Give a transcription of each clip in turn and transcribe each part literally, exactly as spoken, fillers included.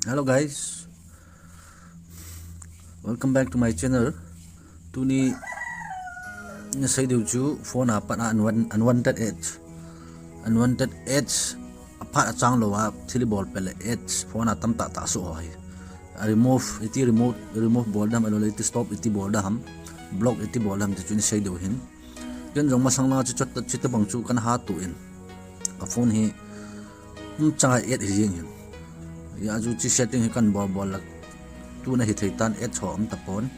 Hello guys, welcome back to my channel. Tuni nasei diu chu phone a pat a unwan- unwanted ads. Unwanted ads aphat achang lou a thil ibol pet le ads phone a tamtah tah asoh ho hi. A remove, iti remove, remove bol dam, ahilou le iti stop, iti bol dam, block iti bol dam ti chu nasei diu hin. Ken jong masang lang chu chot chita bang chu kana hatu in. Ka phone hi um chang a ads hi jing hin. Hijeh chun chi setting hi kana bol bol le tuna hithei tan ads ho um tapon.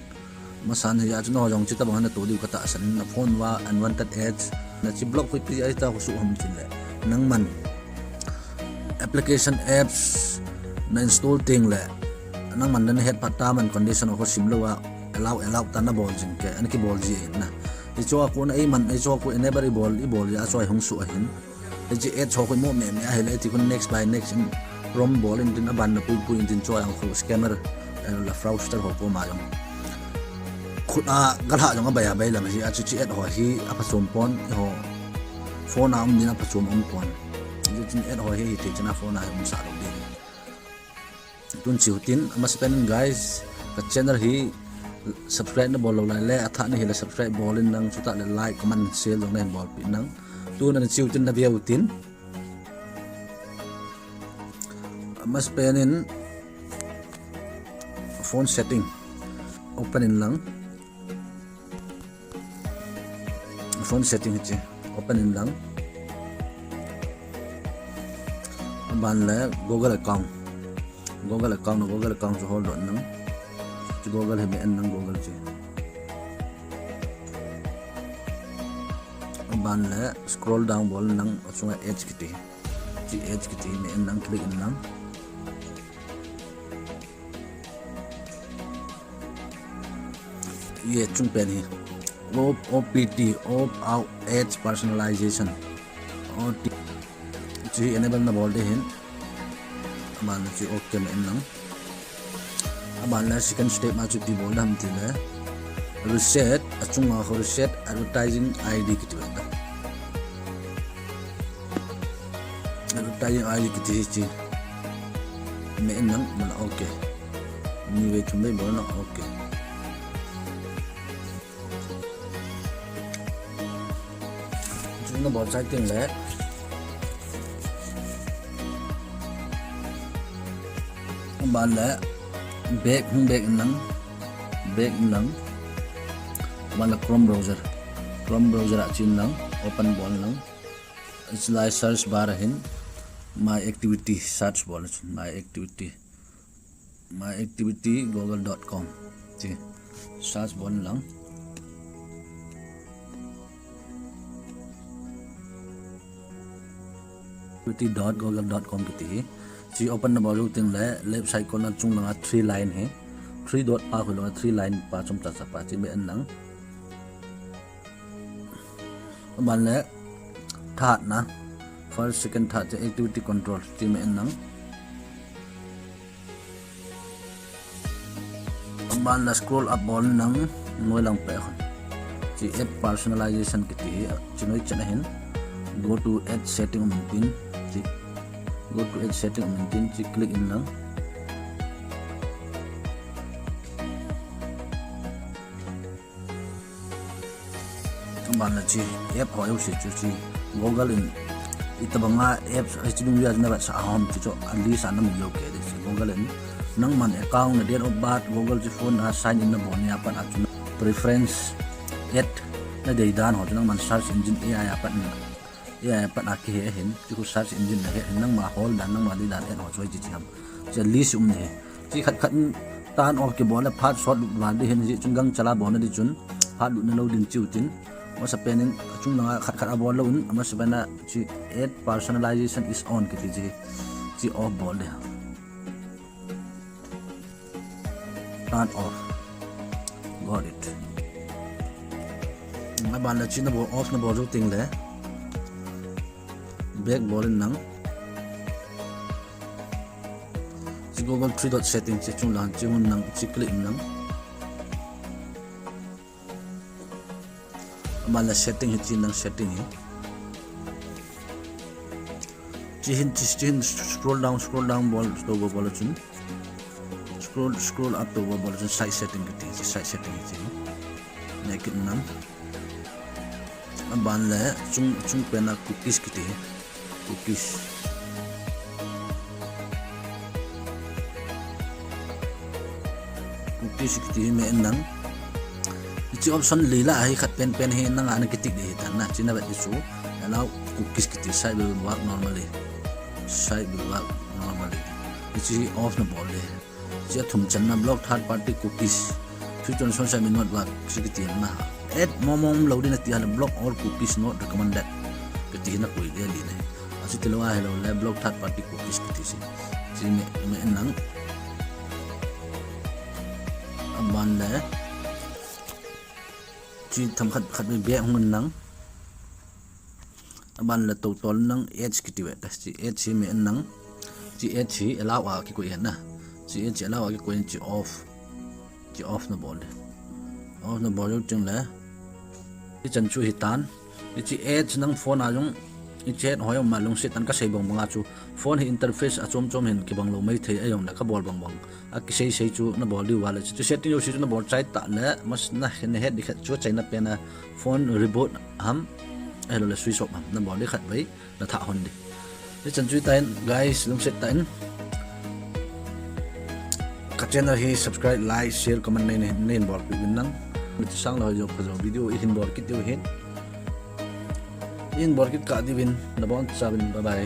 Masan hijeh chun nangho jong chita bang natoh diu katahsan in, na phone uva unwanted ads, nachi block koi pi ahi ta ho suh ham tin le. Nangman application apps na install teng le nangman nahet phat term and condition ho sim lou a allow allow ta nabol jing kei, ana kibol ji ahin na. Hichu a kon a eiman, hichu a kon enable ibol, ibol jeh a chu ahung suh ahin. Hiche ads ho khu imo meh meh ahile, ti khu next by next in Chrome bol in tin, aban na pui pui in tin, chu a jong khu scammer, eh, le fraudster ho koma jong khut a galha jong abai abai lam hi, achu chi ads ho hi aphachom pon, eiho phone a um din aphachom um pon. Hichu chin ads ho hi, hithei chan a phone a hi umsah lou ding. Tun chiu tin, amasapen in guys, ka channel hi subscribe nabol lou lai le, athah nahi le subscribe bol in lang, chutah le like, comment, share jong nahin bolpeh in lang. Tun ana chiu tin, naveu tin. Amasapen in phone setting open in lang. Phone setting hiche open in lang. Aban le Google account. Google account, Google account chu hol doh in lang. Chu Google hi meh in lang, Google chu. Aban le scroll down bol in lang, achunga ads kiti. Chi ads kiti meh in lang, click in lang. Ye chung pen hi. Opt, O P T, opt out ads personalization. O T. Chu hi enable nabol ding ahin. Aban le chu okay meh in lang. Aban le second step a chu ipi bol dam ti le, reset, achunga khu reset advertising I D kiti bol dam. Advertising I D kiti hi chu meh in lang, aban le okay. Ni vei thum vei bol in lang, okay. Chu nabol chai teng le, aban le back, hung back in lang, back in lang. Aban le Chrome browser, Chrome browser a chen lang, open bol in lang. Hiche lai search bar a hin My Activity search bol in, My Activity. My Activity Google dot com. Chi search bol in lang. Activity dot google dot com kiti hi. Chi open nabol jou teng le left side corner chung langa three line hi. Three dot pa khu langa three line pa chomcha cha pa chi meh in lang. Aban le third na, first, second, third chu activity control chi meh in lang. Aban le scroll up bol in lang, noi lang peh khun. Chi ads personalization kiti hi, chi noi chan a hin. Go to ads setting um in tin, chi. Go to ads setting um in tin, chi click in lang. Aban le chi app ho jouse chu chi Google in itobanga apps hiche dungjui a navetsah ham ti chu a list a namu lou kei ding. Chi Google in nangman account, na date of birth, Google chi phone a sign in nabol ni a pat a chu preference, ads nadei dan ho chu nangman search engine A I a pat na, A I a pat a kihe ahin, chi khu search engine nahe ahin, nangma hol dan, nangma dei dan ads ho chu hoiche chi ham. Chi a list um ding ahi. Chi khat khat in turn off kibol le phat sot lut val ding ahin, hijeh chun gangchal a bolna ding chun phat lutna lou ding chiu tin. Amasapen in achung langa khat khat a bol lou in, amasapen a chi ads personalization is on kiti chi, chi off bol ding. Turn off. Got it. Aban le chi nabol, off nabol jou teng le back bol in lang. Chi Google three dot setting chi chung lang, chi hun lang, chi click in lang. Aban le setting hi, chi lang setting hi. Chi hin, chi, chi hin scroll down, scroll down bol, tou bol, bol chun. Scroll, scroll up to above, side setting kiti, side setting kiti. Next kit nang. Aban le chung, chung pen a cookies kiti. Cookies. Cookies kiti hi me nang. Hiche option li lah a hi khat pen pen hi nang ana kitick ding ahitan na. Hiche na vet ding chu allow cookies kiti, site will work normally. Site will work normally. Hiche off na bol ding. Hiche athum channa block third party cookies. Feature on social may not work. Hiche kiti na. Add mo mo lou ding nati a le block all cookies not recommended. Kiti na koi ding ahi ne. Hiche tilou a helou le block third party cookies kiti hiche. Hiche me, me nang. Aban le. Hiche themkhat khat me back hung nang. Aban le total nang ads kiti ve ta. Hiche ads hi me nang. Hiche ads hi allow a kikoi ahi na. Hiche ads hi allow a kikoi in hiche off. Hiche off na bol ding. Off na bol jou teng le. Hichan chu hitan. Hiche ads nang phone a jong. Hiche ads hoi ma lungset tan kasei bang bang a chu. Phone hi interface achom chom hin kibang lou maithei a jong le kabol bang bang. Akisei sei chu na bol diu va le. Hiche setting jouse chu na bol chai ta le. Mas na, na het ding khat chu achaina pen a phone reboot ham. Ahilou le switch off ham. Na bol ding khat vei. Na thah hon ding. Hichan chu hitan guys, lungset tah in. Ka channel hi subscribe, like, share, comment nei, nei, neihin bolpeh uvin lang. Hiche sang lou jong pha jong video ihin bol kit diu ahin. Ihin bol kit kah diuvin, nabon chauvin, bye bye.